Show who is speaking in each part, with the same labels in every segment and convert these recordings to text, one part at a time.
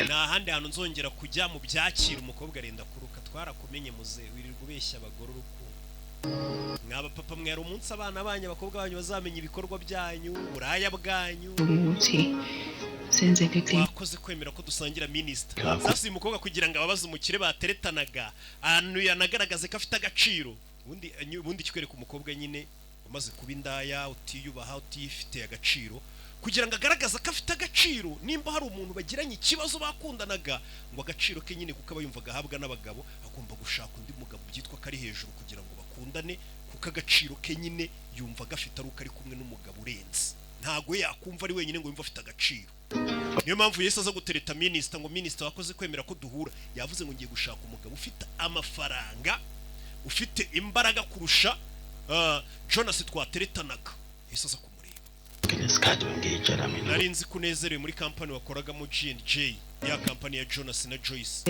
Speaker 1: Nta handi hantu nzongera kujya mu byakira. Umukobwa arenda kuruka. Twarakumenye muze, wirirwa ubeshya abagore urukundo. Mwaba papa mwera umunsi abana banyu, abakobwa banyu bazamenya ibikorwa byanyu, uburaya bwanyu.
Speaker 2: Ukuthi senze kuhle.
Speaker 1: Wakoze kwemera ko dusangira, minisita. Sasa uyu mukobwa, kugira ngo ababaze umukire bateretanaga, ahantu yanagaragaze ko afite agaciro. Ubundi kikwereka umukobwa nyine umaze kuba indaya, utiyubaha, utifitiye agaciro, kugira ngo agaragaze ko afite agaciro, nimba hari umuntu bagiranye ikibazo bakundanaga, ngo agaciro ke nyine, kuko aba yumva agahabwa n'abagabo, agomba gushaka undi mugabo byitwa ko ari hejuru kugira ngo bakundane, kuko agaciro ke nyine yumva gafite ari uko ari kumwe n'umugabo urenze. Ntabwo yakumva ari wenyine ngo yumve afite agaciro. Niyo mpamvu Yesu aza gutereta minisita ngo: "Minisita, wakoze kwemera ko duhura." Yavuze ngo: "Ngiye gushaka umugabo ufite amafaranga, ufite imbaraga kurusha Jonas twateretanaga." Yesu aza kumureba.
Speaker 3: Ngesikhathi bengiyitshela mina.
Speaker 1: Nari nzi ko unezerewe muri kampani wakoragamo, G&J, ya kampani ya Jonas na Joyce.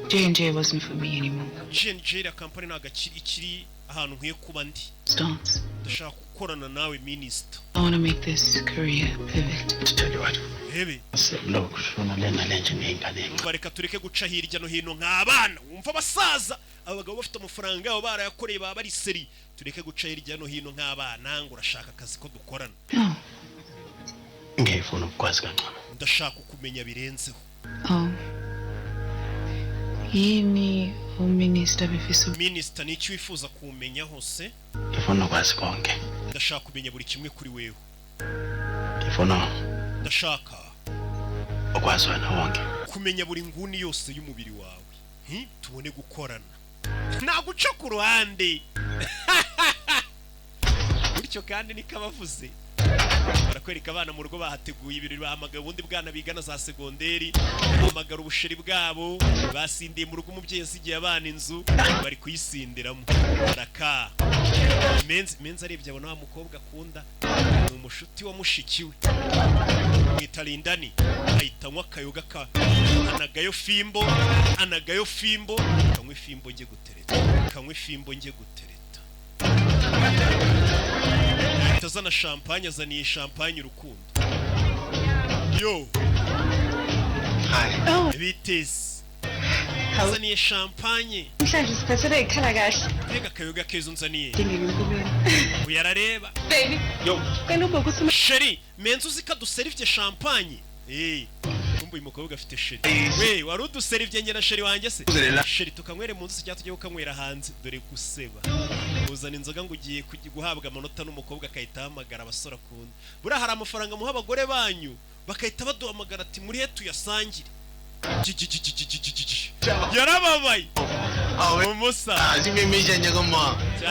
Speaker 2: J&J wasn't for me anymore.
Speaker 1: G&J, iriya kampani ntabwo ikiri ahantu nkwiye kuba ndi.
Speaker 2: Starts.
Speaker 1: Ndashaka gukorana nawe, minisita.
Speaker 2: I want to make this career pivot.
Speaker 3: To tell you what,
Speaker 1: Hebe.
Speaker 3: Selokhu shona lena lenje ngeyingane.
Speaker 1: Umva, reka tureke guca hirya no hino nk'abana. Wumva abasaza, aba bagabo bafite amafaranga yabo barayakoreye, baba bari seri. Tureke guca hirya no hino nk'abana ngo urashaka akazi ko dukorana.
Speaker 2: No.
Speaker 3: Ngiyifuna ukukwazi kangcono.
Speaker 1: Ndashaka kumenya birenzeho.
Speaker 2: Oh. Yini uminister befisa?
Speaker 1: Minisita, ni icyo wifuza kumenya hose?
Speaker 3: Ngifuna ukwazi konke.
Speaker 1: Ndashaka kumenya buri kimwe kuri wewe.
Speaker 3: Ngifuna
Speaker 1: Ndashaka
Speaker 3: ukwazi wena wonke.
Speaker 1: kumenya buri nguni yose y'umubiri wawe. Tubone gukorana, nta guca ku ruhande gutyo. Kandi niko abavuze. Barakwereka abana mu rugo bahateguye ibirori, bahamagaye ubundi bwana bigana za segonderi, bahamagara ubusheri bwabo, basindiye mu rugo. Umubyeyi yasigiye abana inzu, bari kuyisindiramo baraka. Menzi Menzi arebye abona wa mukobwa akunda ni umushuti wa mushiki we, mwita Lindani. Ahita anywa akayoga ka anagayo fimbo, anagayo fimbo. Kanywa ifimbo njye gutereta, kanywa ifimbo njye gutereta. Ahita azana champagne, azaniye champagne urukundo yo.
Speaker 2: Oh,
Speaker 1: biteze, azaniye champagne.
Speaker 2: Namhlanje siphathele ikhala kahle.
Speaker 1: Mbega akayoga keza unzaniye!
Speaker 2: Ngingempilweni.
Speaker 1: Uyu arareba.
Speaker 2: Baby.
Speaker 3: Yo.
Speaker 2: Cela ube ukuthi
Speaker 1: Chéri, menzi uzi ko aduserivye champagne? Kumva uyu mukobwa afite chéri. We wari uduserivye njye na chéri wanjye se? Chéri, tukanywere mu nzu se cyangwa tujye kukanywera hanze? Dore guseba, uzana inzoga ngo ugiye guhabwa amanota n'umukobwa, akahita ahamagara abasore akunda. Buriya hari amafaranga muha abagore banyu, bagahita baduhamagara ati: "Muri he tuyasangire?" Gi, gi, gi, gi, gi, gi, gi, gi. Yarababaye umusa.
Speaker 3: 啊，这边没见这个嘛。
Speaker 1: Cya.